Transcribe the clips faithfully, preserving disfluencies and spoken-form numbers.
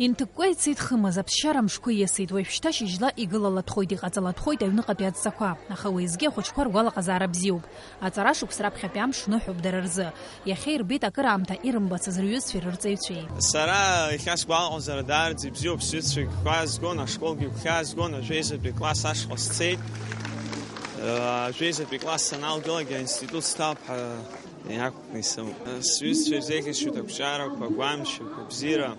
Инҭыкәкәа ицеит хымыз, аԥсшьара мшқәа иасит, уажәшьҭа шьыжьла игылалатәхоит, иҟаҵалатәхоит аҩныҟатәи адҵақәа. Аха уеизгьы ахәыҷқәа ргәалаҟазаара бзиоуп. Аҵара шықәса раԥхьатәи амш ныҳәоуп дара рзы. Иахьа ирбеит акыраамҭа ирымбацыз рҩызцәеи рырҵаҩцәеи. Сара иахьа сгәалаҟазаара даараӡа ибзиоуп, сҩызцәагь гәхьаа згон, ашколгьы гәхьаа згон, ажәеизатәи класс ашҟа сцеит. Ажәеизатәи класс саналгалак аинститут сҭалап ҳәа иақәкны исымоуп. Сҩызцәа ирзеиӷьасшьоит ақәҿиарақәа, агәамчақәа, абзиара,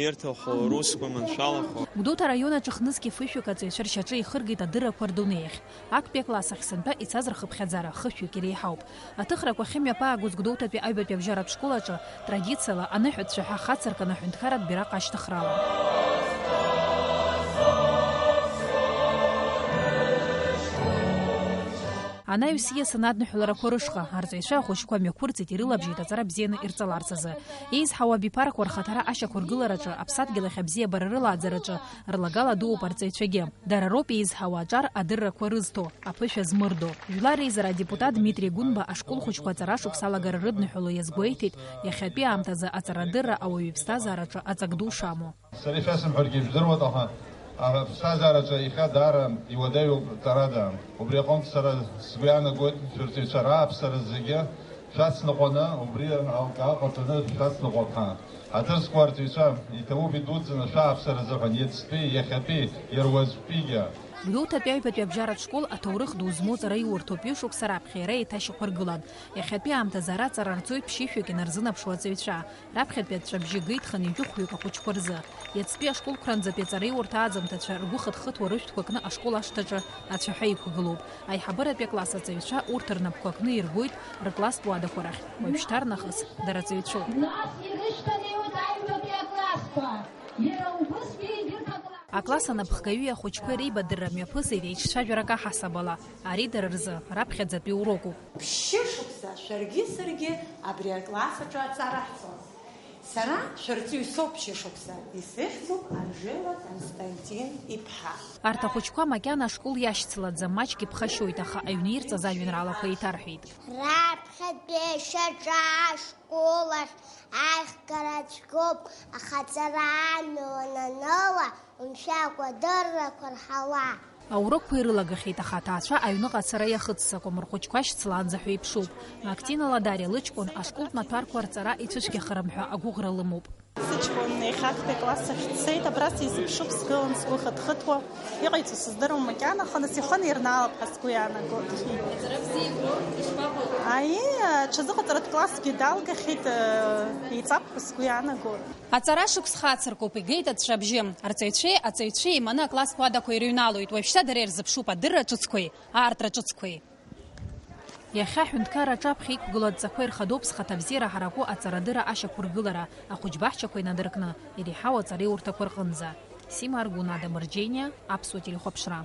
ирҭаху русқәа маншәалахо. Гәдоуҭа араион аҿы хнызқьи фышәҩык аҵаҩцәа ршьаҿа ихыргеит адыррақәа рдунеи ахь. Актәи акласс ахь сынтәа ицаз рхыԥхьаӡара хышәҩык иреиҳауп. Аҭыхрақәа ахьымҩаԥаагоз Гәдоуҭатәи аҩбатәи абжьаратә школ аҿы традициала аныҳәатә цәаҳәа хацыркын аҳәынҭқарратә бираҟ ашьҭыхрала. Анаҩс ииасын адныҳәаларақәа рышҟа, арҵаҩцәа ахәыҷқәа мҩақәырҵеит ирылабжьеит аҵара бзианы ирҵаларц азы. Еизҳауа абиԥарақәа рхаҭара ашьақәыргылараҿы, аԥсадгьыл ахь абзиабара рылааӡараҿы рлагала дууп арҵаҩцәагьы. Дара роуп еизҳауа аҿар адыррақәа рызҭо, аԥышәа змырдо. Жәлар реизара адепутат Дмитри Гәынба ашкол хәыҷқәа аҵара шықәса алагара рыдныҳәало иазгәеиҭеит, иахьатәи аамҭазы аҵарадырра ауаҩы иԥсҭазаараҿы аҵак ду шамоу. Сара ишәасымҳәаргьы жәдыруеит, аха аԥсҭазаараҿы иахьа даара иуадаҩуп аҵарада. Убри аҟынтә сара сгәы иаанагоит, шәырҵаҩцәа рааԥсара зегьы шәацныҟәаны, убри аҟаҵаны шәацныҟәап ҳәа. Аҭыр зқәу арҵаҩцәа, иҭабуп идуӡӡаны шәааԥсара азыҳәан иацтәи, иахьатәи, иара уаҵәтәигьы. Гәдоуҭатәи аҩбатәи абжьаратә школ аҭоурых ду змоу ҵараиурҭоуп, ҩышықәса раԥхьа иара еиҭашьақәыргылан. Иахьатәи аамҭазы ара ҵара рҵоит ԥшьышәҩык инарзынаԥшуа аҵаҩцәа. Раԥхьатәи аҵәҵәабжьы геит хынҩажәи хәҩык ахәыҷқәа рзы. Иацтәи ашколқәранӡатәи аҵараиурҭа аӡамҭацәа ргәы хыҭхыҭуа рышәҭқәа кны ашкол ашҭаҿы ацәаҳәа иқәгылоуп. Аиҳабыратәи акласс аҵаҩцәа урҭ рнапқәа кны иргоит рыкласстә уадақәа рахь. Уажәшьҭарнахыс дара ҵаҩцәоуп. Нас ирышьҭанеиуеит аҩбатәи аклассқәа. Иара убысгьы егьырҭ акласс. Акласс анапхгаҩи ахәыҷқәеи реибадырра мҩаԥысит еиҿцәажәарак аҳасабала. Ари дара рзы раԥхьаӡатәи урокуп. Ԥшьышықәса шәаргьы саргьы абри акласс аҿы аҵара ҳҵон. Сара шәарҵаҩ соуп ԥшьышықәса, исыхьӡуп Анжела Константин-иԥҳа. Арҭ ахәыҷқәа макьана ашкол иашьцылаӡам, маҷк иԥхашьоит, аха аҩны ирҵаз ажәеинраалақәа еиҭарҳәеит. Раԥхьатәи ашьаҿа ашкол ахь аихгара цәгьоуп, аха аҵара амҩа уананыла, умшәакәа адыррақәа рҳауа. Аурокқәа ирылагахьеит, аха аҭаацәа аҩныҟа ацара иахыццакуам, рхәыҷқәа шьцылаанӡа ҳәа еиԥшуп. Актина Ладариа лыҷкәын ашколтә маҭәарқәа рҵара ицәыцәгьахарым ҳәа агәыӷра лымоуп. Сыҷкәын иахьа актәи акласс ахь дцеит, абра сизыԥшуп, сгылан сгәы хыҭхыҭуа. Иҟаиҵо сыздыруам макьана, аха нас ихы анирнаалап ҳәа сгәы иаанагоит. Аҵара бзиа ибо, ишԥаҟоу? Аиеи, аҽазыҟаҵаратә классгьы далгахьеит, еиҵап ҳәа сгәы иаанагоит. Аҵара шықәс хацыркуп, игеит аҵәҵәабжьы. Арҵаҩцәеи аҵаҩцәеи еиманы акласстә уадақәа ирыҩналоит, уажәшьҭа дара ирзыԥшуп адырра ҿыцқәеи, аартра ҿыцқәеи. Иахьа аҳәынҭқарра аҿаԥхьа иқәгылоу адҵақәа ирхадоуп зхаҭабзиара ҳараку аҵарадырра ашьақәыргылара, ахәыҷбаҳчақәа инадыркны, иреиҳау аҵараиурҭақәа рҟынӡа. Сима Аргәын, Адам Рџьениа, Аԥсуа телехәаԥшра.